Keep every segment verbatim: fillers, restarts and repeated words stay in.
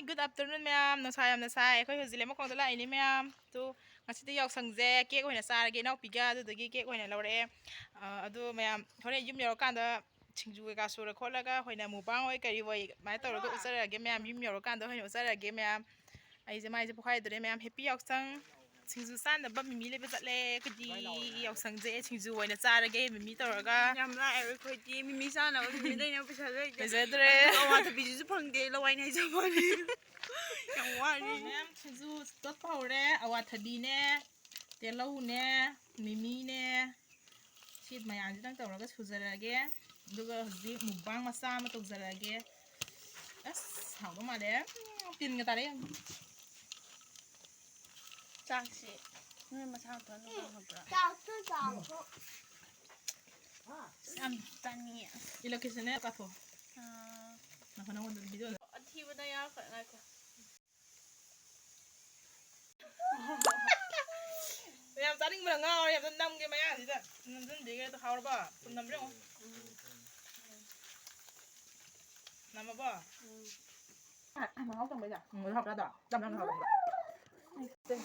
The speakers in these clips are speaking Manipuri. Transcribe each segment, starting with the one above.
Good afternoon, ꯃꯌꯥꯝ꯫ ꯅꯨꯡꯁꯥ ꯌꯥꯝꯅ ꯁꯥꯏ꯫ ꯑꯩꯈꯣꯏ ꯍꯧꯖꯤꯛ ꯂꯩꯃꯈꯣꯡꯗ ꯂꯥꯛꯏꯅꯦ, ꯃꯌꯥꯝ꯫ ꯇꯨ, ꯉꯁꯤꯗꯤ ꯌꯥꯎꯁꯪꯁꯦ cake ꯑꯣꯏꯅ ꯆꯥꯔꯒꯦ, ꯏꯅꯥꯎꯄꯤꯒ꯫ ꯑꯗꯨꯗꯨꯒꯤ cake ꯑꯣꯏꯅ ꯂꯧꯔꯛꯑꯦ꯫ ꯑ, ꯑꯗꯨ, ꯃꯌꯥꯝ, ꯍꯣꯔꯦꯟ ꯌꯨꯝ ꯌꯧꯔꯀꯥꯟꯗ ꯁꯤꯡꯖꯨ ꯀꯩꯀꯥ ꯁꯨꯔ ꯈꯣꯠꯂꯒ ꯑꯩꯈꯣꯏꯅ mukbang ꯑꯣꯏ ꯀꯔꯤ ꯑꯣꯏ ꯑꯗꯨꯃꯥꯏꯅ ꯇꯧꯔꯒ ꯎꯠꯆꯔꯛꯑꯒꯦ, ꯃꯌꯥꯝ꯫ ꯌꯨꯝ ꯌꯧꯔꯀꯥꯟꯗ ꯑꯣꯏꯅ ꯎꯠꯆꯔꯛꯑꯒꯦ, ꯃꯌꯥꯝ꯫ ꯑꯩꯁꯦ ꯃꯥꯏꯁꯦ ꯄꯣꯛꯈꯥꯏꯗꯣꯔꯦ, ꯃꯌꯥꯝ꯫ Happy ꯌꯥꯎꯁꯪ꯫ ꯁꯤꯡꯖꯨ ꯆꯥꯅꯕ ꯃꯤꯃꯤ ꯂꯩꯕ ꯆꯠꯂꯦ ꯑꯩꯈꯣꯏꯗꯤ꯫ ꯌꯥꯎꯁꯪꯁꯦ ꯁꯤꯡꯖꯨ ꯑꯣꯏꯅ ꯆꯥꯔꯒꯦ, ꯃꯤꯃꯤ ꯇꯧꯔꯒ꯫ ꯌꯥꯝ ꯂꯥꯏꯔꯦ ꯑꯩꯈꯣꯏꯗꯤ꯫ ꯃꯤꯃꯤ ꯆꯥꯅꯕ ꯃꯤꯃꯤ ꯂꯩꯅꯕ ꯄꯩꯁꯥ ꯂꯩꯇꯦ꯫ ꯂꯩꯖꯗ꯭ꯔꯦ꯫ ꯑꯋꯥꯊꯕꯤꯁꯤꯁꯨ ꯐꯪꯗꯦ, ꯂꯋꯥꯏꯅꯦ ꯍꯥꯏꯖꯕ ꯋꯥꯅꯤ꯫ ꯌꯥꯝ ꯋꯥꯔꯤ꯫ ꯃꯌꯥꯝ, ꯁꯤꯡꯖꯨ ꯇꯣꯠꯄ ꯍꯧꯔꯦ꯫ ꯑꯋꯥꯊꯕꯤꯅꯦ, ꯇꯤꯜꯍꯧꯅꯦ, ꯃꯤꯃꯤꯅꯦ꯫ ꯁꯤ ꯃꯌꯥꯝꯁꯤꯗꯪ ꯇꯧꯔꯒ ꯁꯨꯖꯔꯛꯑꯒꯦ꯫ ꯑꯗꯨꯒ ꯍꯧꯖꯤꯛ mukbang ꯃꯆꯥ ꯑꯃ ꯇꯧꯖꯔꯛꯑꯒꯦ꯫ ꯑꯁ, ꯍꯥꯎꯗꯧ ꯃꯥꯜꯂꯦ꯫ ꯎꯝ, ꯇꯤꯟꯒ ꯇꯥꯔꯦ ꯌꯦꯡꯉꯨ꯫ ꯆꯥꯛꯁꯤ ꯅꯣꯏ ꯃꯁꯥ ꯃꯊꯟ ꯑꯗꯨꯝ ꯉꯥꯡꯉꯛꯄ꯭ꯔꯥ? ꯆꯥꯎꯁꯨ ꯆꯥꯎꯁꯨ꯫ ꯌꯥꯝ ꯆꯥꯅꯤꯡꯉꯦ꯫ ꯏꯂꯦꯛꯇ꯭ꯔꯤꯁꯤꯅꯦ ꯀꯥꯊꯣꯛ꯫ ꯑꯥ꯫ ꯅꯪꯉꯣꯟꯗ video ꯑꯊꯤꯕꯗ ꯌꯥꯎꯈ꯭ꯔꯦ, ꯉꯥꯏꯈꯣ꯫ ꯌꯥꯝ ꯆꯥꯅꯤꯡꯕꯅ ꯉꯥꯎꯔꯦ꯫ ꯑꯝꯇ ꯅꯝꯒꯦ ꯃꯌꯥꯁꯤꯗ꯫ ꯅꯝꯖꯟꯕꯤꯒꯦ꯫ ꯑꯗꯣ ꯍꯥꯎꯔꯕꯣ? ꯁꯨꯝ ꯅꯝꯕ꯭ꯔ ꯌꯦꯡꯉꯣ꯫ ꯅꯝꯃꯕꯣ? ꯃꯍꯥꯎ ꯇꯪꯕꯩꯗ꯫ ꯎꯝ, ꯑꯗꯨ ꯍꯥꯎꯇ꯭ꯔꯥ ꯑꯗꯣ? ꯌꯥꯝ ꯌꯥꯝꯅ ꯍꯥꯎꯕꯅꯦ꯫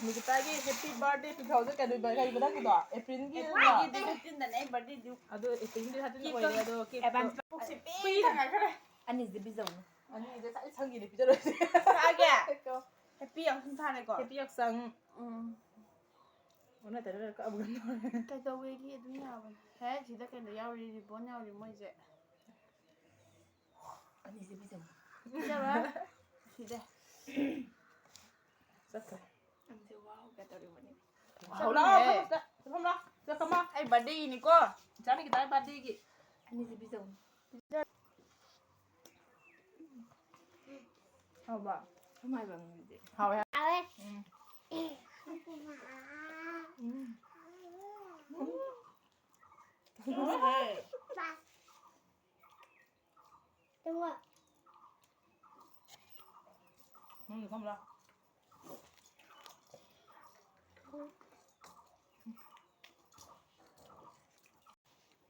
ꯅꯤꯀꯤꯇꯥꯒꯤ happy birthday two thousand ꯀꯩꯅꯣ, ꯀꯔꯤꯕ ꯅꯪꯒꯤꯗꯣ? Aprilꯒꯤ ꯑꯩꯒꯤ date fifteen ꯗꯅꯦ ꯑꯩ birthdayꯗꯨ꯫ ꯑꯗꯣ Aprilꯒꯤ thirteen ꯑꯣꯏꯔꯦ, ꯑꯗꯣ cakeꯇꯣ advance ꯄꯣꯛꯁꯤ ꯄꯤꯗ ꯉꯥꯏꯈꯔꯦ꯫ ꯑꯅꯤꯁꯦ ꯄꯤꯖꯧꯅꯦ꯫ ꯑꯅꯤꯁꯦ ꯆꯥꯛ ꯁꯪꯒꯤꯅꯦ ꯄꯤꯖꯔꯣꯏꯁꯦ꯫ ꯆꯥꯒꯦ? Happy ꯌꯥꯎꯁꯪ ꯊꯥꯔꯦꯀꯣ? Happy ꯌꯥꯎꯁꯪ꯫ ꯎꯝ꯫ ꯑꯣꯟꯅ ꯇꯩꯅꯔ ꯀꯛꯑꯕ ꯀꯩꯅꯣ ꯇꯧꯔꯦ꯫ ꯀꯩꯗꯧꯋꯦꯒꯦ? ꯑꯗꯨꯝ ꯌꯥꯕꯅꯦ꯫ ꯍꯦ, ꯁꯤꯗ ꯀꯩꯅꯣ ꯌꯥꯎꯔꯤ, ribbon ꯌꯥꯎꯔꯤ ꯃꯣꯏꯁꯦ꯫ ꯑꯅꯤꯁꯦ ꯄꯤꯖꯧ꯫ ꯄꯤꯖꯔꯣꯏ꯫ ꯁꯤꯗ꯫ ꯆꯠꯈ꯭ꯔꯦ꯫ ꯅꯪꯁꯦ wow ꯀ ꯇꯧꯔꯤꯕꯅꯤ꯫ Wow, ꯂꯥꯛꯑꯣ, ꯂꯥꯛꯑꯣ, ꯆꯠꯐꯝ ꯂꯥꯛꯑꯣ, ꯆꯠꯐꯝ ꯂꯥꯛꯑꯣ꯫ ꯑꯩ birthdayꯒꯤꯅꯤꯀꯣ꯫ ꯏꯆꯥꯅ ꯈꯤꯇꯪ birthdayꯒꯤ꯫ ꯑꯅꯤꯁꯦ ꯄꯤꯖꯧ꯫ ꯍꯥꯎꯕ? ꯀꯃꯥꯏ ꯕꯪꯗꯤ? ꯍꯥꯎꯋꯦ꯫ ꯍꯥꯎꯋꯦ꯫ ꯎꯝ꯫ ꯎꯝ꯫ ꯇꯨꯝꯃꯣ꯫ ꯅꯪꯗꯤ ꯈꯪꯕ꯭ꯔꯥ?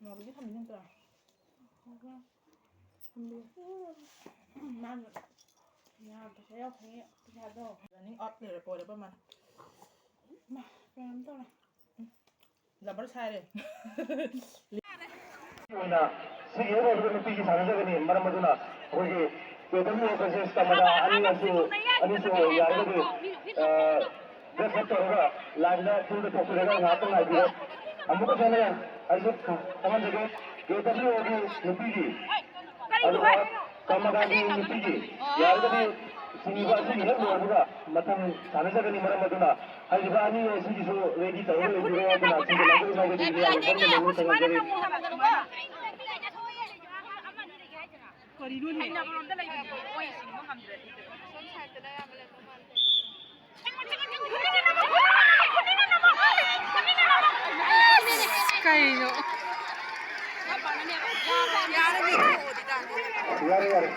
ꯅꯥꯎꯕꯤꯒꯤ ꯊꯝꯕꯤ ꯅꯠꯇ꯭ꯔꯥ? ꯊꯝꯕꯤ꯫ ꯃꯥꯅ ꯌꯥꯗ꯭ꯔꯦ, ꯌꯥꯎꯈ꯭ꯔꯦ ꯄꯩꯁꯥꯗꯣ꯫ Running out ꯂꯩꯔꯦ, ꯄꯣꯔꯦ ꯃꯥ꯫ ꯃꯥ, ꯀꯩꯅꯣꯝ ꯇꯧꯔꯦ꯫ ꯂꯕꯔ ꯁꯥꯏꯔꯦ꯫ ꯑꯣꯏꯅ ꯁꯤꯒꯤ ꯍꯦꯛ ꯑꯣꯏꯕꯗ ꯅꯨꯄꯤꯒꯤ ꯁꯥꯟꯅꯖꯒꯅꯤ꯫ ꯃꯔꯝ ꯑꯗꯨꯅ ꯑꯩꯈꯣꯏꯒꯤ ꯀꯦ ꯗꯕ꯭ꯂꯤꯎ ꯑꯦ ꯀꯟꯐ꯭ꯔꯦꯟꯁ ꯀꯃꯗ ꯑꯅꯤ ꯑꯁꯨ, ꯑꯅꯤꯁꯨ ꯌꯥꯔꯒꯗꯤ, ꯑ, ꯕ꯭ꯔꯦꯛ ꯍꯦꯛ ꯇꯧꯔꯒ ꯂꯥꯏꯟꯗ ꯐꯤꯜꯗ ꯊꯣꯛꯄꯤꯔꯒ ꯉꯥꯏꯍꯥꯛꯇꯪ ꯉꯥꯏꯕꯤꯔꯣ꯫ ꯑꯃꯨꯛꯀ ꯍꯟꯅ ꯑꯩꯁꯨ ꯈꯪꯍꯟꯖꯒꯦ, ꯀꯦ ꯗꯕ꯭ꯂꯤꯎ ꯑꯦꯒꯤ ꯅꯨꯄꯤꯒꯤ, ꯑꯗꯨꯒ ꯀꯃꯒꯥꯒꯤ ꯅꯨꯄꯤꯒꯤ ꯌꯥꯔꯒꯗꯤ ꯁꯤꯡꯕ ꯑꯁꯤꯒꯤ ꯍꯦꯛ ꯂꯣꯏꯕꯒ ꯃꯊꯪ ꯁꯥꯟꯅꯖꯒꯅꯤ꯫ ꯃꯔꯝ ꯑꯗꯨꯅ ꯍꯥꯏꯔꯤꯕ ꯑꯅꯤ ꯑꯁꯤꯒꯤꯁꯨ ꯔꯦꯗꯤ ꯇꯧꯔꯒ ꯂꯩꯕꯤꯔꯣ꯫ ꯑꯗꯨꯅ ꯁꯤꯒꯤ ꯂꯥꯛꯀꯗꯕ ꯃꯥꯏꯀꯩꯗꯒꯤ ꯃꯤꯌꯥꯝ ꯀꯔꯝꯅ ꯃꯅꯨꯡ ꯆꯪꯍꯟꯖꯔꯤ꯫ ꯀꯔꯤꯅꯣꯅꯦ? ꯊꯦꯡꯅꯕꯔꯣꯝꯗ ꯂꯩꯕꯅꯦ, ꯃꯣꯏ ꯆꯤꯡꯕ ꯉꯝꯗ꯭ꯔꯗꯤ꯫ ꯀꯩꯅꯣ? ꯌꯥꯔꯦ, ꯌꯥꯔꯦ꯫